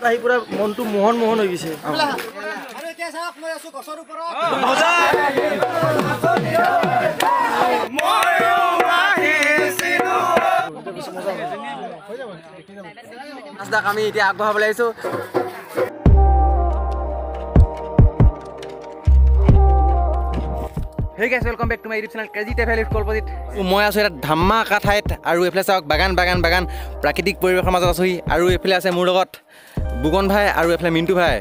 আহি পুৰা মনটো মোহন মোহন হৈ গৈছে। আৰু এতিয়া চাওক মই আছো গছৰ ওপৰত। আমি এতিয়া আগবঢ়াব লাগিছো। Hey guys, welcome back to my YouTube channel Crazy Travel with Kalpajit. মই আছোঁ এটা ধামাকা ঠাইত আৰু এইফালে চাওক বাগান বাগান বাগান প্ৰাকৃতিক পৰিৱেশৰ মাজত আছোঁহি। আৰু এইফালে আছে মোৰ লগত বুগন ভাই আৰু এইফালে মিণ্টু ভাই।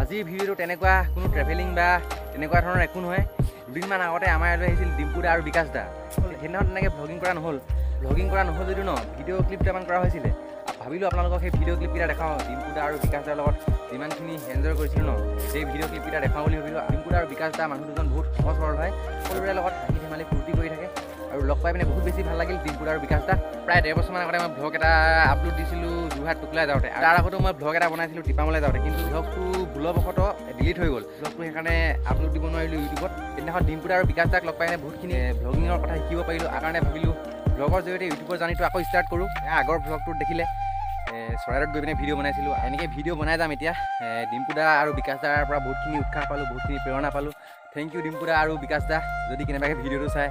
আজিৰ ভিডিঅ'টো তেনেকুৱা কোনো ট্ৰেভেলিং বা তেনেকুৱা ধৰণৰ একো নহয়। দুদিনমান আগতে আমাৰ ইয়ালৈ আহিছিল ডিম্পু দা আৰু বিকাশ দা। সেইদিনাখন তেনেকৈ ভ্লগিং কৰা নহ'ল। ভ্লগিং কৰা নহ'ল যদিও ন ভিডিঅ' ক্লিপ দুটামান কৰা হৈছিলে। ভাবিলোঁ আপোনালোকক সেই ভিডিঅ' ক্লিপকেইটা দেখাওঁ। ডিম্পু দা আৰু বিকাশ দাৰ লগত যিমানখিনি এনজয় কৰিছিলোঁ ন সেই ভিডিঅ' ক্লিপকেইটা দেখাওঁ বুলি ভাবিলোঁ। ডিম্পু দা আৰু বিকাশ দা মানুহ দুজন বহুত সহজ সৰল হয়, সকলোৰে লগত হাঁহি ধেমালি ফূৰ্তি কৰি থাকে আৰু লগ পাই পিনে বহুত বেছি ভাল লাগিল। ডিম্পু দা আৰু বিকাশ দা প্ৰায় 1.5 বছৰমান আগতে মই ভ্লগ এটা আপলোড দিছিলোঁ যোৰহাট টুকলাই যাওঁতে। তাৰ আগতো মই ভ্লগ এটা বনাইছিলোঁ টিপামলৈ যাওঁতে, কিন্তু ভ্লগটো ভুলবশতঃ ডিলিট হৈ গ'ল। ভ্লগটো সেইকাৰণে আপলোড দিব নোৱাৰিলোঁ ইউটিউবত। সেইদিনাখন ডিম্পু দা আৰু বিকাশ দাক লগ পাই পিনে বহুতখিনি ভ্লগিঙৰ কথা শিকিব পাৰিলোঁ। কাৰণে ভাবিলোঁ ভ্লগৰ জৰিয়তে ইউটিউবৰ জাৰ্ণিটো আকৌ ষ্টাৰ্ট কৰোঁ। আগৰ ভ্লগটোত দেখিলে চৰাইদেউত গৈ পিনে ভিডিঅ' বনাইছিলোঁ। এনেকৈ ভিডিঅ' বনাই যাম এতিয়া। ডিম্পু দা আৰু বিকাশ দাৰ পৰা বহুতখিনি উৎসাহ পালোঁ, বহুতখিনি প্ৰেৰণা পালোঁ। Thank U Dimpu দা আৰু বিকাশ দা। যদি কেনেবাকৈ ভিডিঅ'টো চাই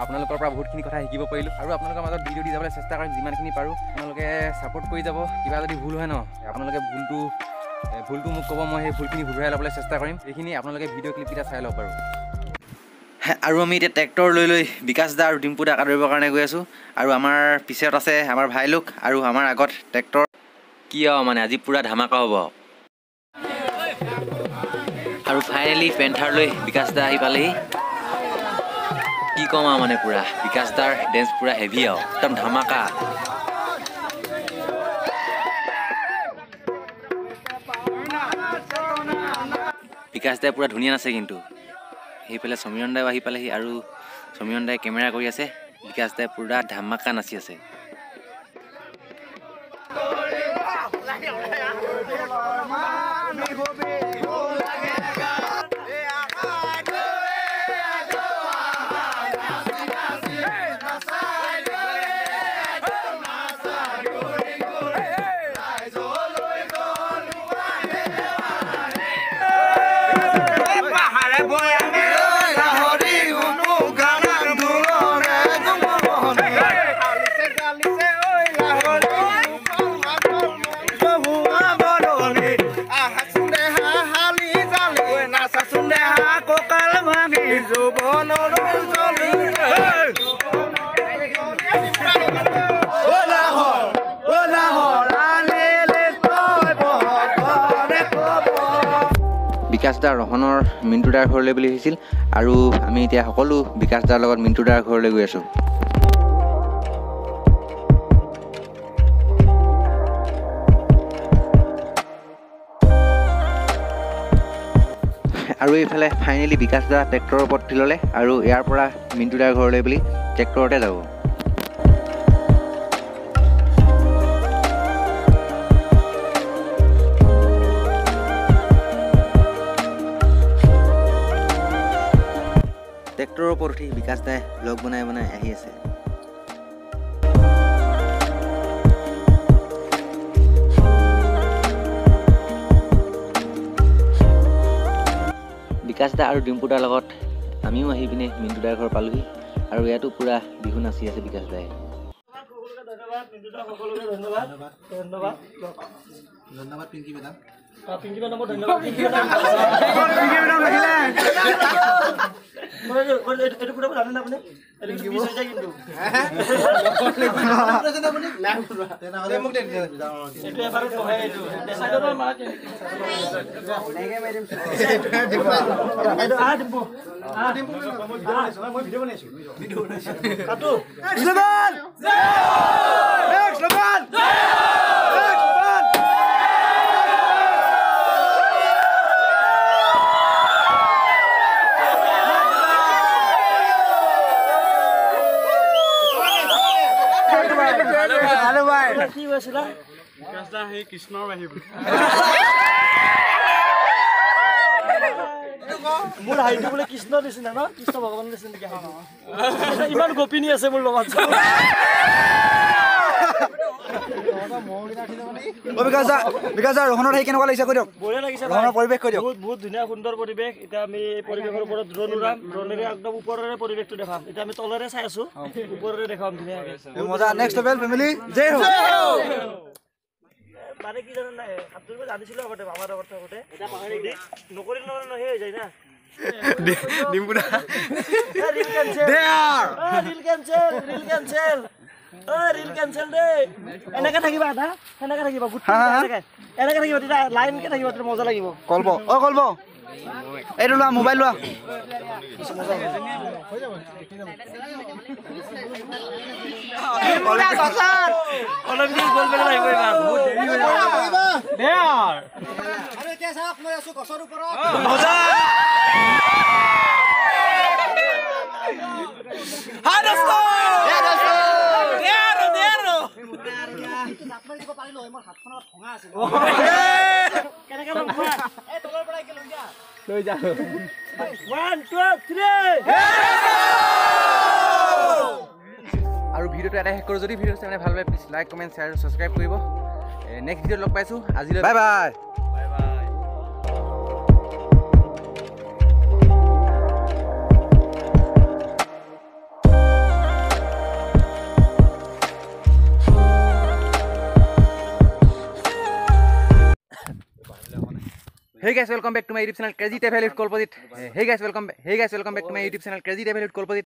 আপোনালোকৰ পৰা বহুতখিনি কথা শিকিব পাৰিলোঁ আৰু আপোনালোকৰ মাজত ভিডিঅ' দি যাবলৈ চেষ্টা কৰিম যিমানখিনি পাৰোঁ। আপোনালোকে ছাপোৰ্ট কৰি যাব। কিবা যদি ভুল হয় ন আপোনালোকে ভুলটো মোক ক'ব, মই সেই ভুলখিনি শুধৰাই ল'বলৈ চেষ্টা কৰিম। এইখিনি আপোনালোকে ভিডিঅ' ক্লিপকেইটা চাই ল'ব পাৰোঁ। আৰু আমি এতিয়া ট্ৰেক্টৰ লৈ লৈ বিকাশ দা আৰু ডিম্পু দাক আদৰিবৰ কাৰণে গৈ আছোঁ। আৰু আমাৰ পিছত আছে আমাৰ ভাইলোক আৰু আমাৰ আগত ট্ৰেক্টৰ। কি আৰু মানে আজি পূৰা ধামাকা হ'ব। আৰু ফাইনেলি পেন্থাৰ লৈ বিকাশ দা আহি পালেহি। কি ক'ম আৰু মানে পূৰা বিকাশ দাৰ ডেন্স পূৰা হেভি আৰু একদম ধামাকা। বিকাশ দাই পূৰা ধুনীয়া নাচে কিন্তু। সেইফালে সমীৰণ দাও আহি পালেহি আৰু সমীৰণ দাই কেমেৰা কৰি আছে। বিকাশ দাই পূৰা ধামাকা নাচি আছে। বিকাশ দা ৰহনৰ মিণ্টু দাৰ ঘৰলৈ বুলি আহিছিল আৰু আমি এতিয়া সকলো বিকাশ দাৰ লগত মিণ্টু দাৰ ঘৰলৈ গৈ আছোঁ। আৰু এইফালে ফাইনেলি বিকাশ দা ট্ৰেক্টৰৰ ওপৰত উঠি ল'লে আৰু ইয়াৰ পৰা মিণ্টু দাৰ ঘৰলৈ বুলি ট্ৰেক্টৰতে যাব। ট্ৰেক্টৰৰ ওপৰত উঠি বিকাশ দাই ব্লগ বনাই বনাই আহি আছে। বিকাশ দা আৰু ডিম্পু দাৰ লগত আমিও আহি পিনে মিণ্টু দাৰ ঘৰ পালোহি আৰু ইয়াতো পূৰা বিহু নাচি আছে বিকাশ দাই। ধন্যবাদ পিংকি মেডাম। পিংকি মেডামক ধন্যবাদ। এইটো ফুটাব জানেনে আপুনি? এইটো মিছ হৈ যায় কিন্তু। এইটো এবাৰত নহয়, এইটো আহ ডিম্পু, আহ মই ভিডিঅ' বনাইছোঁ। কাটো। কি কৈছিলা? কৃষ্ণৰ বাহিৰ মোৰ হাঁহিটো বোলে কৃষ্ণ নিচিনা ন, কৃষ্ণ ভগৱানৰ নিচিনা নেকি হাঁহিটো? ইমান গোপিনী আছে মোৰ লগত। বিকাশ দা ৰোহনৰ সেই কেনেকুৱা লাগিছে কৈ দিয়ক। বঢ়িয়া লাগিছে, ৰোহনৰ পৰিৱেশ কৈ দিয়ক। বহুত বহুত ধুনীয়া সুন্দৰ পৰিৱেশ। এতিয়া আমি এই পৰিৱেশৰ ওপৰত ড্ৰোন উৰাম, ড্ৰোনেৰে একদম ওপৰেৰে পৰিৱেশটো দেখাম। এতিয়া আমি তলেৰে চাই আছো, ওপৰেৰে দেখাম ধুনীয়াকে। মজা, নেক্সট লেভেল ফেমিলি, জয় হো। মানে কি জানো নাই, সাঁতুৰিব জানিছিলো আগতে মামাৰ লগত থাকোঁতে, নকৰিলে নহয় সেই হৈ যায় না। ডিম্পুদা reel cancel, reel cancel, reel cancel, reel cancel দেই। এনেকে থাকিবা আধা, সেনেকে থাকিবা, গোটেই এনেকে থাকিবা, তেতিয়া লাইনকে থাকিবা, তেতিয়া মজা লাগিব। কল্প, অ কল্প, এইটো লোৱা, মোবাইল লোৱা। আৰু ভিডিঅ'টো এটা শেষ কৰোঁ। যদি ভিডিঅ'টো চাই মানে ভাল পায়, প্লিজ লাইক, কমেণ্ট, শ্বেয়াৰ আৰু ছাবস্ক্ৰাইব কৰিব। নেক্সট ভিডিঅ'ত লগ পাইছোঁ, আজিলৈ bye bye. Hey guys, welcome back to my YouTube channel Crazy Travel with Kolpajit. Hey guys, welcome back to my YouTube channel Crazy Travel with Kolpajit.